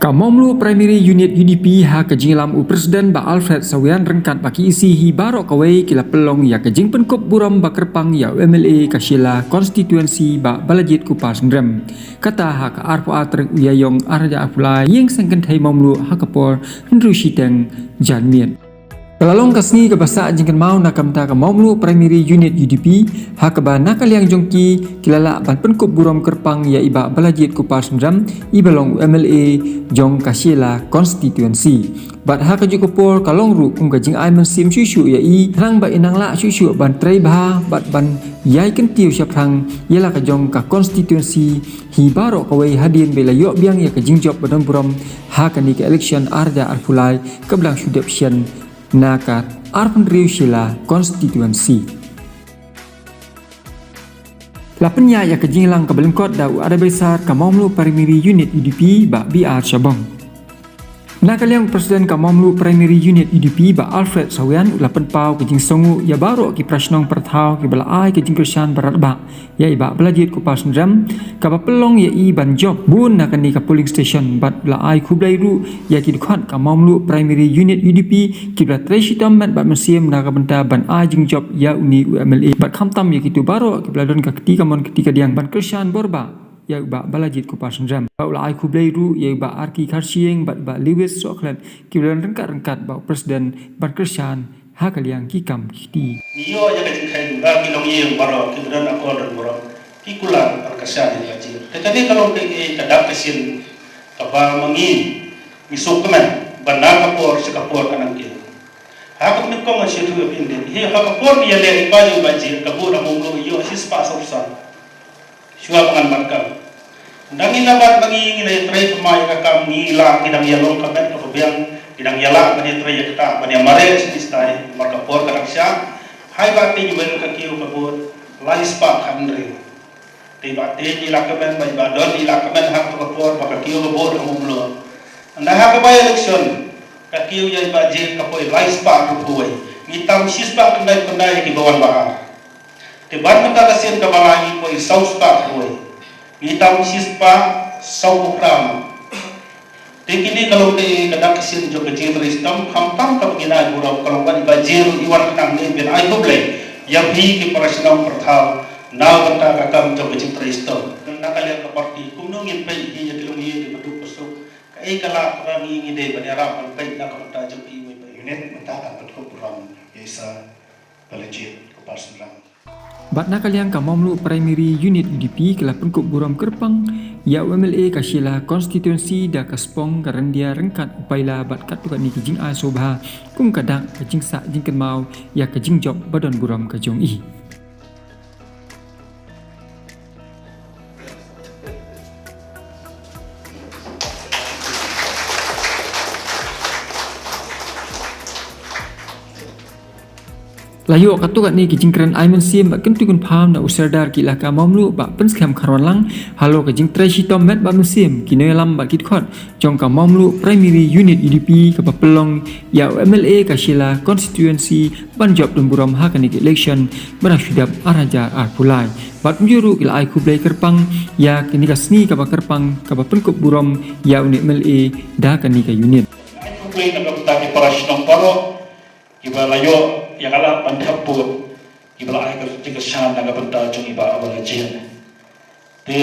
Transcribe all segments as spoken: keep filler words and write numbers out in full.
Ka Mawmluh Primary Unit U D P ha ka jingïalam u President Bah Alfred Sawian ryngkat bad ki E C hi baroh kawei ki la pynlong ïa ka jingpynkup burom ba kyrpang ïa u M L A ka Shella Constituency Bah Balajied Kupar Syndrem. Kata ha ka arphew ar tarik u Ïaïong arhajar arphew lai, ïing seng kynthei Mawmluh ha ka por hynriew shiteng janmiet. Ka la long ka sngi kaba sah jingkynmaw na ka bynta ka Mawmluh Primary Unit U D P, ha kaba na ka liang jong ki, ki la lah ban pynkup burom kyrpang ïa i Bah Balajied Kupar Syndrem, i ba long u M L A jong ka Shella Constituency. Bad ha kajuh ka por ka long ruh kum ka jingai mynsiem shuh shuh ïa i, khnang ba i nang lah shuh shuh ban trei bha bad ban ïai kyntiew shaphrang ïa la ka jong ka constituency hi baroh kawei, hadien ba i la ïoh biang ïa ka jingjop ba don burom ha kane ka election arhajar arphew lai kaba dang shu dep shen na ka arphew hynriew Shella Constituency. La pynïaid ïa ka jingïalang kaba lyngkot da u Adviser ka Mawmluh Primary Unit U D P Bah B R Shabong. Na ka liang u President ka Mawmluh Primary Unit U D P Bah Alfred Sawian u la pynpaw ka jingsngewnguh ïa baroh ki para shnong para thaw kiba la ai ka jingkyrshan ba radbah ïa i Bah Balajied Kupar Syndrem, kaba pynlong ïa i ban jop bun na kane ka polling station, bad u la ai khublei ruh ïa ki dkhot ka Mawmluh Primary Unit U D P kiba la trei shitom met bad mynsiem na ka bynta ban ai jingjop ïa une u M L A, bad khamtam ïa kito baroh kiba la don ka kti kamon kti kadiang ban kyrshan bor bha ïa u Bah Balajied Kupar Syndrem. Bad u la ai khublei ruh ïa u Bah Arki Kharshiing bad u Bah Lewis Sohkhlet kiba la don ryngkat ryngkat bad u President ban kyrshan ha ka liang ki kam ki kti. Ngi ïoh ïa ka jingkheiñ ba ki longïing baroh kiba don akor don burom ki kular ban kyrshan ïa ka jingim. Te kane ka long kaei kaei ka dak ka shin kaba ma ngi ngi sngewkmen ba na ka por sha ka por ka nang kiew. Ha ka nyngkong ngan shu ïathuh ïa phi, hi ha ka por ngi ïaleh i Bah Jied, i Bah Jied, ka vote ha Mawmluh i ïoh shispah sawphew san. Shuwa ba ngan mat kam. Tang ngi la bat ba ngi, ngi la ïatrei thymmai ïa ka kam, ngi la, ngi dang ïalong ka met kaba biang, ngi dang ïalah ban ïatrei ïa kata, ban ïamareh shi stai, namar ka por ka dang shah. Hynrei ba te ngi wan ka kiew ka vote lai spah khathynriew. Te ba te ngi la kmen, ba i Bah Don i la kmen ha ka por ba ka kiew ka vote ha Mawmluh. Hynda ha ka by election ka kiew ïa i Bah Jied ka poi lai spah hynriewphew wei. Ngi tam shispah khyndai phew khyndai ïa kiba wan ba ar. Te ban mynta ka sien kaba lai ngi poi saw spah khatwei. Ngi tam shispah saw phew phra. Te kine ka long kaei ka dak ka sien jong ka jingtrei shitom, khamtam kaba ngi ai burom ka long ba i Bah Jied i wan khnang ne ban ai khublei ïa phi ki para shnong para thaw na ka bynta ka kam jong ka jingtrei shitom. Na ka liang ka party kumno ngin peit ïa ki longïing kiba duk ba suk, kaei ka lad kaba ngi ngi dei ban ïarap ban peit na ka bynta jong phi wei pa unit mynta ka pynkup burom ïa i Sir Balajied Kupar Syndrem. Bad na ka liang ka Mawmluh Primary Unit U D P ka la pynkup burom kyrpang ïa u M L A ka Shella Constituency da ka spong ka ryndia ryngkat u paila bad katto katne ki jingai sngewbha kum ka dak ka jingsah jingkynmaw ïa ka jingjop ba don burom ka jong i. La ïoh katto katne ki jingkren ai mynsiem bad kyntu kynpham na u Sordar ki Elaka Mawmluh Bah Pynskhem Kharwanlang halor ka jingtrei shitom met bad mynsiem ki nongïalam bad ki dkhot jong ka Mawmluh Primary Unit U D P kaba pynlong ïa u M L A ka Shella Constituency ban jop don burom ha kane ka election ba dang shu dep arhajar arphew lai. Bad kumjuh ruh ki la ai khublei kyrpang ïa kane ka sngi kaba kyrpang kaba pynkup burom ïa une u M L A da kane ka unit. Ai khublei na ka bynta ki para shnong baroh kiba la ïoh ïa ka lad ban thep vote, kiba la ai ka jingkyrshan na ka bynta jong i Bah Balajied. Te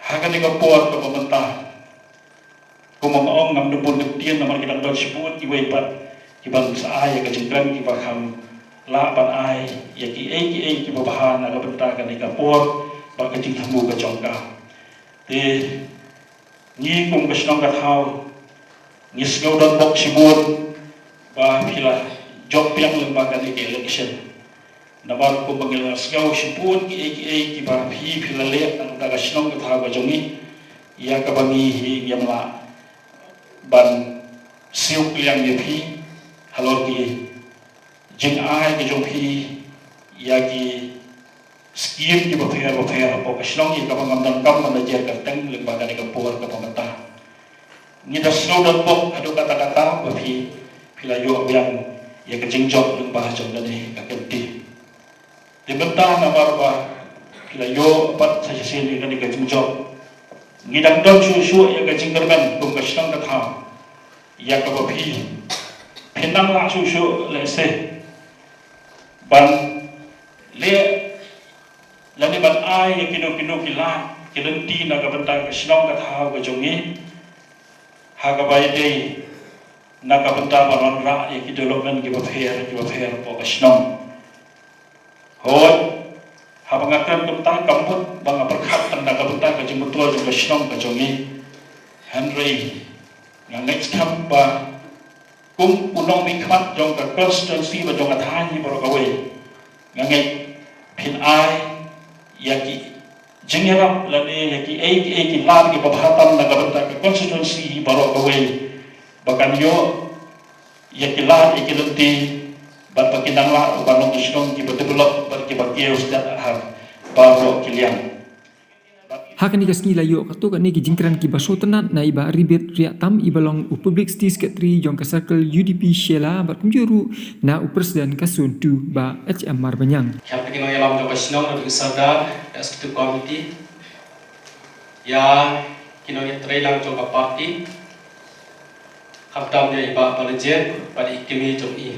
ha kane ka por kaba mynta, kumba nga ong, ngam da bun da ktien namar ki dang don shibun kiwei pat kiban sa ai ïa ka jingkren, kiba kham lah ban ai ïa kiei kiei kiba bha na ka bynta kane ka por bad ka jingthmu ka jong ka. Te ngi kum ka shnong ka thaw ngi sngew donbok shibun ba phi la jop biang lyngba kane ka election. Namar kumba ngi la sngew shibun kiei kiei kiba phi, phi la leh na ka bynta ka shnong ka thaw ka jong ngi, ïa kaba ngi hi ngim lah ban siew kylliang ïa phi halor ki jingai ka jong phi ïa ki skim kiba pher ba pher hapoh ka shnong, ïa kaba ngam donkam ban da jer kyrteng lyngba kane ka por kaba mynta. Ngi da sngew donbok haduh katta katta ba phi, phi la ïoh biang ïa ka jingjop lyngba jong kane ka kynti. Te mynta namar ba phi la ïoh pat sa shisien ïa kane ka jingjop, Ngi dang don shuh shuh ïa ka jingkyrmen kum ka shnong ka thaw ïa kaba phi, phin nang lah shuh shuh lehse ban leh lane ban ai ïa kino kino ki lad ki lynti na ka bynta ka shnong ka thaw ka jong ngi, ha kaba ïadei na ka bynta ban wanrah ïa ki development kiba pher kiba pher hapoh ka shnong. Hooid, haba nga kren kumta kam mut ba nga pyrkhat tang na ka bynta ka jingmyntoi jong ka shnong ka jong ngi. Hynrei nga ngeit skhem ba kum u nongmihkhmat jong ka constituency bad jong ka thaiñ hi baroh kawei, nga ngeit phin ai ïa ki jingïarap lane ïa kiei kiei ki lad kiba bha tam na ka bynta ka constituency hi baroh kawei, ba kan ïoh ïa ki lad ïa ki lynti bad ba kin nang lah ban long ki shnong kiba develop bad kiba kiew stet ha baroh ki liang. Ha kane ka sngi la ïoh katto katne ki jingkren kiba sngewtynnat na i Bah Ribit Riahtam iba long u Publicity Secretary jong ka Circle U D P Shella bad kumjuh ruh na u President ka Zone two Bah H M Marbaniang. Ïa ki nongïalam jong ka shnong, ïa u Sardar, ïa Executive Committee, ïa ki nongïatreilang jong ka party, khamtam ïa i Bah Balajied bad i kmie jong i.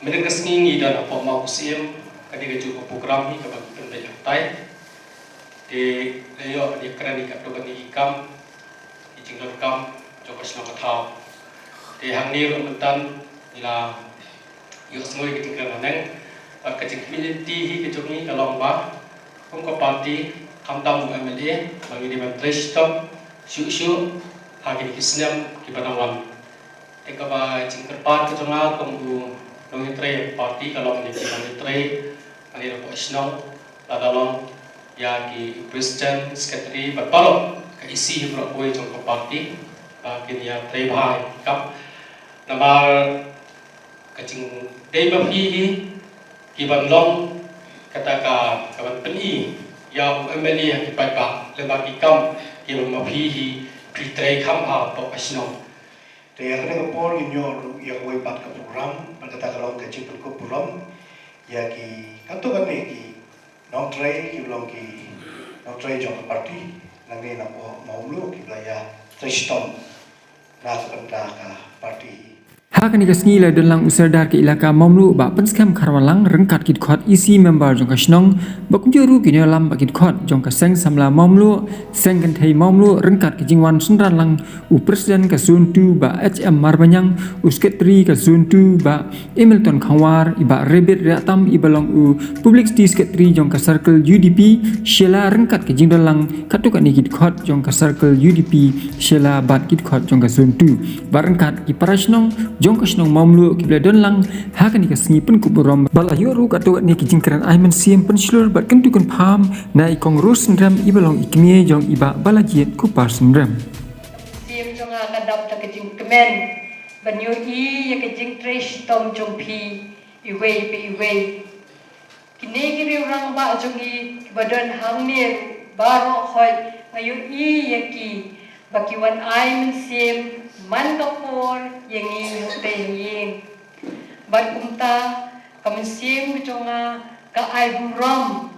Mynta ka sngi ngi don hapoh Mawkhyrdip, ka dei kajuh ka program hi kaba ngi pynbeit hangtai. Te la ïoh ban ïakren ïa katto katne ki kam, ki jingdonkam jong ka shnong ka thaw. Te hangne ruh mynta ngi la ïohsngew ïa ka jingkren haneng. Bad ka jingkhmih lynti hi ka jong ngi ka long ba kum ka party, khamtam u M L A, ba ngi dei ban trei shitom shuh shuh ha kine ki snem kiba nang wan. Te kaba jingkyrpad ka jong nga kum u nongtrei party ka long ïa ki nongtrei hangne hapoh shnong, lada long ïa ki president, secretary bad baroh ka E C hi baroh kawei jong ka party, ba kin ïa trei bha ïa ki kam. Namar ka jingdei ba phi hi ki ban long kata ka, ka ban pyni ïa u M L A ha ki paidbah lyngba ki kam kiba ma phi hi phi trei kham bha hapoh ka shnong. Te ha kane ka por ngin ïoh ruh ïa kawei pat ka program, bad kata ka long ka jingpynkup burom ïa ki katto katne ki nongtrei kiba long ki nongtrei jong ka party nangne napoh Mawmluh kiba la ïa trei shitom na ka bynta ka party. Ha kane ka sngi la don lang u Sordar ka Elaka Mawmluh Bah Pynskhem Kharwanlang ryngkat ki dkhot E C member jong ka shnong, bad kumjuh ruh ki nongïalam bad ki dkhot jong ka Seng Samla Mawmluh, Seng Kynthei Mawmluh ryngkat ka jingwan synran lang u President ka Zone two Bah H M Marbaniang, u Secretary ka Zone two Bah Emilton Khongwar, i Bah Rebit Riahtam iba long u Publicity Secretary jong ka Circle U D P Shella ryngkat ka jingdon lang katto katne ki dkhot jong ka Circle U D P Shella bad ki dkhot jong ka Zone two. Bad ryngkat ki para shnong jong ka shnong Mawmluh kiba la don lang ha kane ka sngi pynkup burom. Bad la ïoh ruh katto katne ki jingkren ai mynsiem pynshlur bad kyntu kynpham na i Kong Rose Synrem iba long i kmie jong i Bah Balajied Kupar Synrem. Mynsiem jong nga ka dap da ka jingkmen ban ïohi ïa ka jingtrei shitom jong phi iwei pa iwei. Kine ki riew rangbah jong ngi kiba don hangne baroh, hooid nga ïohi ïa ki ba ki wan ai mynsiem man ka por ïa ngi hangtei ha ïing. Bad kumta ka mynsiem ka jong nga ka ai burom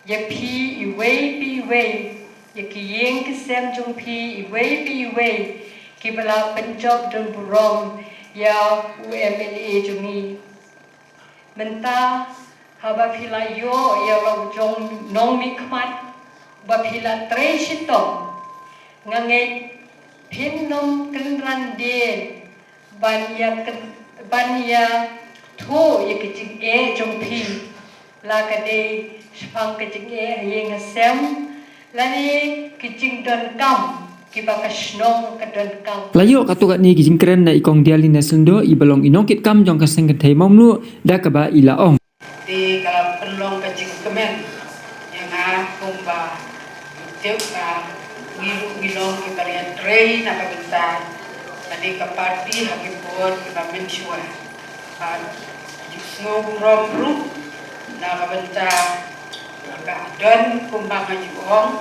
ïa phi iwei pa iwei, ïa ki ïing ki sem jong phi iwei pa iwei kiba la pynjop don burom ïa u M L A jong ngi. Mynta haba phi la ïoh ïa la u jong nongmihkhmat ba phi la trei shitom, nga ngeit phin nym kynran dien ban ïa kyn, ban ïathuh ïa ka jingeh jong phi, la ka dei shaphang ka jingeh ha ïing ha sem lane ki jingdonkam kiba ka shnong ka donkam. La ïoh katto katne ki jingkren na i Kong Dialynes Lyngdoh iba long i nongkitkam jong ka Seng Kynthei Mawmluh, da kaba i la ong. Te ka la pynlong ka jingkmen ïa nga kumba tip ba ngi ruh ngi long kiba ïatrei na ka bynta kane ka party ha ki por kiba mynshuwa. Bad ka jingsngew burom ruh na ka bynta kaba don kumba nga ju ong,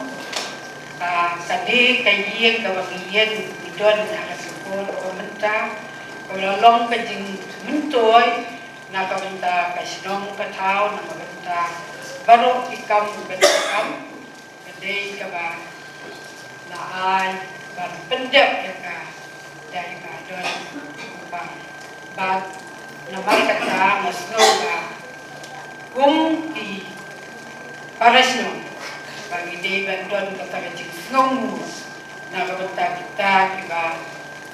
ba kane ka ïing kaba ngi ïeng ngi don ha ka por kaba mynta ka la long ka jingmyntoi na ka bynta ka shnong ka thaw, na ka bynta baroh ki kam ki bynta kam, ka dei kaba La ai ban pyndep ïa ka dei ba don ba bad namar kata nga sngew ba kum ki para shnong ba ngi dei ban don kata ka jingsngewnguh na ka bynta kita kiba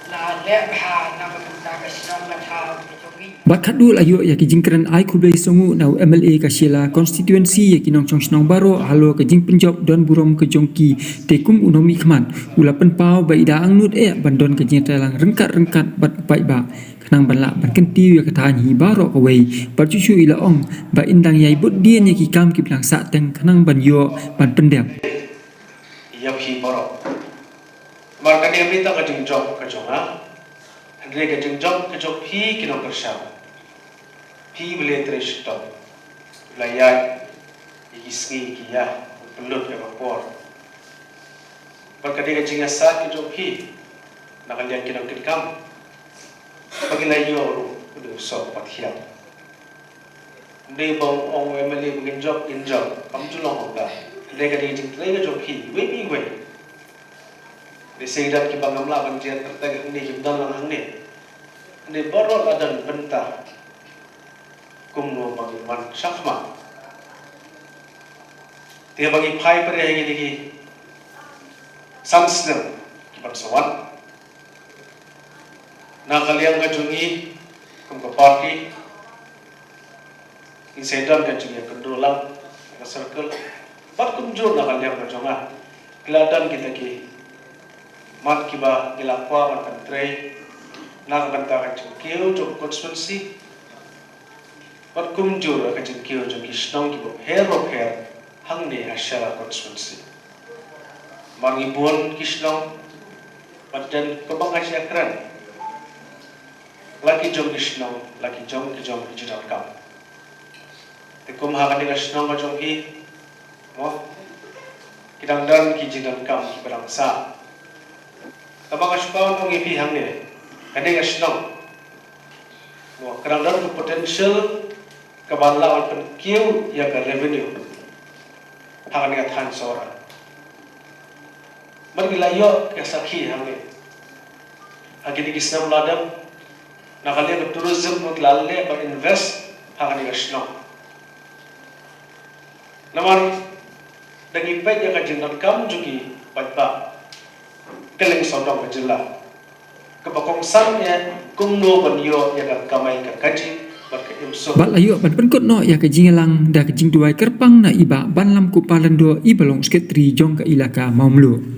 la leh bha na ka bynta ka shnong ka thaw ka jong ngi. Bad khadduh la ïoh ïa ki jingkren ai khublei sngewnguh na u M L A ka Shella constituency ïa ki nongshong shnong baroh halor ka jingpynjop don burom ka jong ki, te kum u nongmihkhmat u la pynpaw ba i da angnud eh ban don ka jingïatreilang ryngkat ryngkat bad u paidbah khnang ban lah ban kyntiew ïa ka thaiñ hi baroh kawei. Bad shuh shuh i la ong ba in dang ïai bud dien ïa ki kam kiba dang sah teng khnang ban ïoh ban pyndep. Ïa phi baroh. Namar kane kam dei tang ka jingjop ka jong nga. Hynrei ka jingjop ka jong phi ki nongkyrshan. Phi ba la trei shitom, ba la ïaid ïa ki sngi ki ïa pynlut ïa ka por. Bad ka dei ka jingïasaid ka jong phi na ka liang ki nongkitkam ba ngi la ïoh ruh u dei u soh u pathiang. Ym dei ba ong u M L A ba ngin jop ngin jop, kam ju long hangta. Hynrei ka dei ka jingtrei ka jong phi iwei pa iwei. Dei sa ki don kiba ngam lah ban jia kyrteng hangne, kim don lang hangne. Hynrei baroh la don bynta kumno ba ngin wan shakhmat. Te ba ngi phai pyrshah ïa kine ki san snem kiban sa wan. Na ka liang ka jong ngi kum ka party, ngi sa don ka jingïakynduh lang ka circle. Bad kumjuh na ka liang ka jong nga, ki la don kita ki mat kiba ngi la kwah ban pyntrei na ka bynta ka jingkiew jong ka constituency. Bad kumjuh ka jingkiew jong ki shnong kiba pher ba pher hangne ha Shella constituency. Namar ngi bun ki shnong, bad don kumba nga shah kren, la ki jong ki shnong, la ki jong ki jong ki jingdonkam. Te kum ha kane ka shnong ka jong phi, mo, ki dang don ki jingdonkam kiba dang sah. Kaba nga shu ong ïa phi hangne, kane ka shnong, mo, ka dang don ka potential kaban lah ban pynkiew ïa ka revenue ha kane ka thaiñ Sohra. Bad ngi la ïoh ka sakhi hangne ha kine ki snem la dep, na ka liang ka tourism ruh ki la leh ban invest ha kane ka shnong. Namar da ngi peit ïa ka jingdonkam jong ki paidbah kylleng sawdong ka jylla, kaba kongsan eh kumno ban ïoh ïa ka kamai ka kajih bad ka imsuk. Bad la ïoh ban pynkut noh ïa ka jingïalang da ka jingduwai kyrpang na i Bah Banlam Kupar Lyngdoh, iba long u Secretary jong ka Elaka Mawmluh.